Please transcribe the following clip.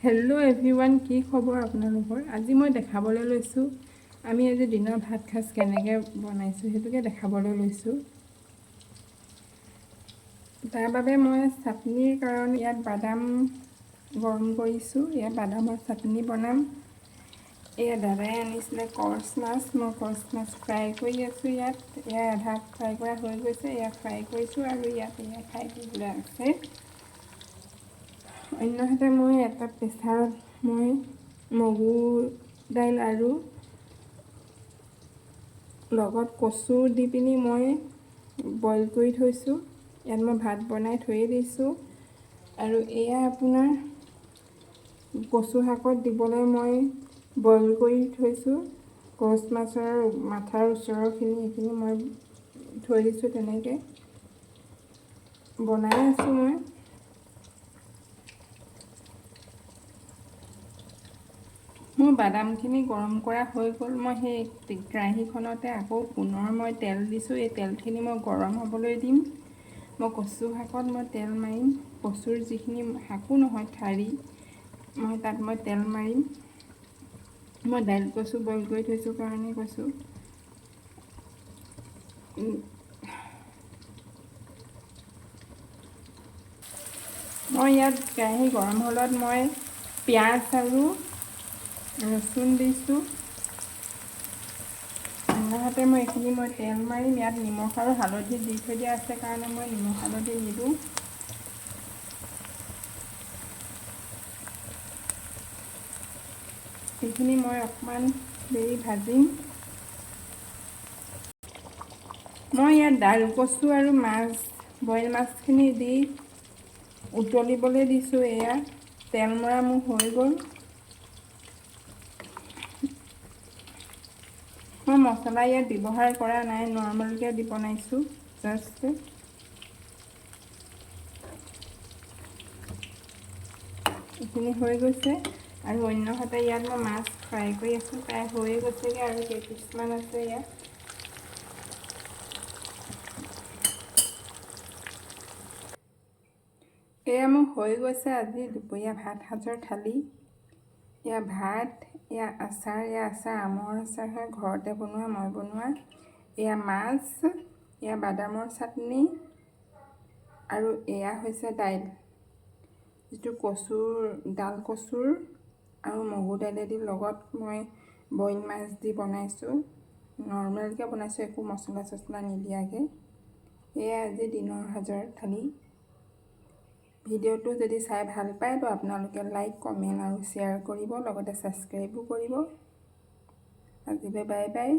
Hello' everyone, কি খবৰ আপোনালোকৰ? আজি মই দেখাবলৈ লৈছোঁ, আমি আজি দিনৰ ভাত সাজ কেনেকৈ বনাইছোঁ, সেইটোকে দেখাবলৈ লৈছোঁ। তাৰ বাবে মই চাটনিৰ কাৰণে ইয়াত বাদাম গৰম কৰিছোঁ। ইয়াত বাদামৰ চাটনি বনাম। এয়া দাদাই আনিছিলে কচ মাছ, মই কচ মাছ ফ্ৰাই কৰি আছোঁ ইয়াত। এয়া আধা ফ্ৰাই কৰা হৈ গৈছে, এয়া ফ্ৰাই কৰিছোঁ আৰু ইয়াত এয়া ফ্ৰাই কৰিবলৈ আছে। অন্যহাতে মই এটা প্ৰেছাৰত মই মগু দাইল আৰু লগত কচু দি পিনি মই বইল কৰি থৈছোঁ। ইয়াত মই ভাত বনাই থৈয়ে দিছোঁ। আৰু এয়া আপোনাৰ কচু শাকত দিবলৈ মই বইল কৰি থৈছোঁ। কচ মাছৰ মাথাৰ ওচৰৰখিনি, সেইখিনি মই থৈ দিছোঁ। তেনেকৈ বনাই আছোঁ মই। মোৰ বাদামখিনি গৰম কৰা হৈ গ'ল। মই সেই কেৰাহীখনতে আকৌ পুনৰ মই তেল দিছোঁ। এই তেলখিনি মই গৰম হ'বলৈ দিম। মই কচু শাকত মই তেল মাৰিম। কচুৰ যিখিনি শাকো নহয়, ঠাৰি, মই তাত মই তেল মাৰিম। মই দাইল কচু বইল কৰি থৈছোঁ কাৰণে কৈছোঁ। মই ইয়াত কেৰাহী গৰম হ'লত মই পিঁয়াজ আৰু ৰচুন দিছোঁ। অন্যহাতে মই এইখিনি মই তেল মাৰিম। ইয়াত নিমখ আৰু হালধি দি থৈ দিয়া আছে কাৰণে মই নিমখ হালধি নিদিওঁ। সেইখিনি মই অকণমান দেৰি ভাজিম। মই ইয়াত দাইল কচু আৰু মাছ, বইল মাছখিনি দি উতলিবলৈ দিছোঁ। এয়া তেল মৰা মোৰ হৈ গ'ল। মই মছলা ইয়াত ব্যৱহাৰ কৰা নাই, নৰ্মেলকৈ দি বনাইছোঁ জাষ্ট। এইখিনি হৈ গৈছে। আৰু অন্যহাতে ইয়াত মই মাছ ফ্ৰাই কৰি আছোঁ, প্ৰায় হৈয়ে গৈছেগৈ আৰু কেইপিচমান আছে ইয়াত। এয়া মোৰ হৈ গৈছে আজি দুপৰীয়া ভাত সাজৰ থালি। এয়া ভাত, এয়া আচাৰ, এয়া আচাৰ আমৰ আচাৰ হয়, ঘৰতে বনোৱা, মই বনোৱা। এয়া মাছ, এয়া বাদামৰ চাটনি আৰু এয়া হৈছে দাইল, যিটো কচুৰ ডাল, কচুৰ আৰু মগু দাইলেদি লগত মই বইল মাছ দি বনাইছোঁ। নৰ্মেলকৈ বনাইছোঁ, একো মছলা চছলা নিদিয়াকৈ। এয়া আজি দিনৰ সাজৰ থালি। ভিডিঅ'টো যদি চাই ভাল পায়, তো আপোনালোকে লাইক, কমেণ্ট আৰু শ্বেয়াৰ কৰিব, লগতে ছাবস্ক্ৰাইবো কৰিব। আজিলৈ বাই বাই।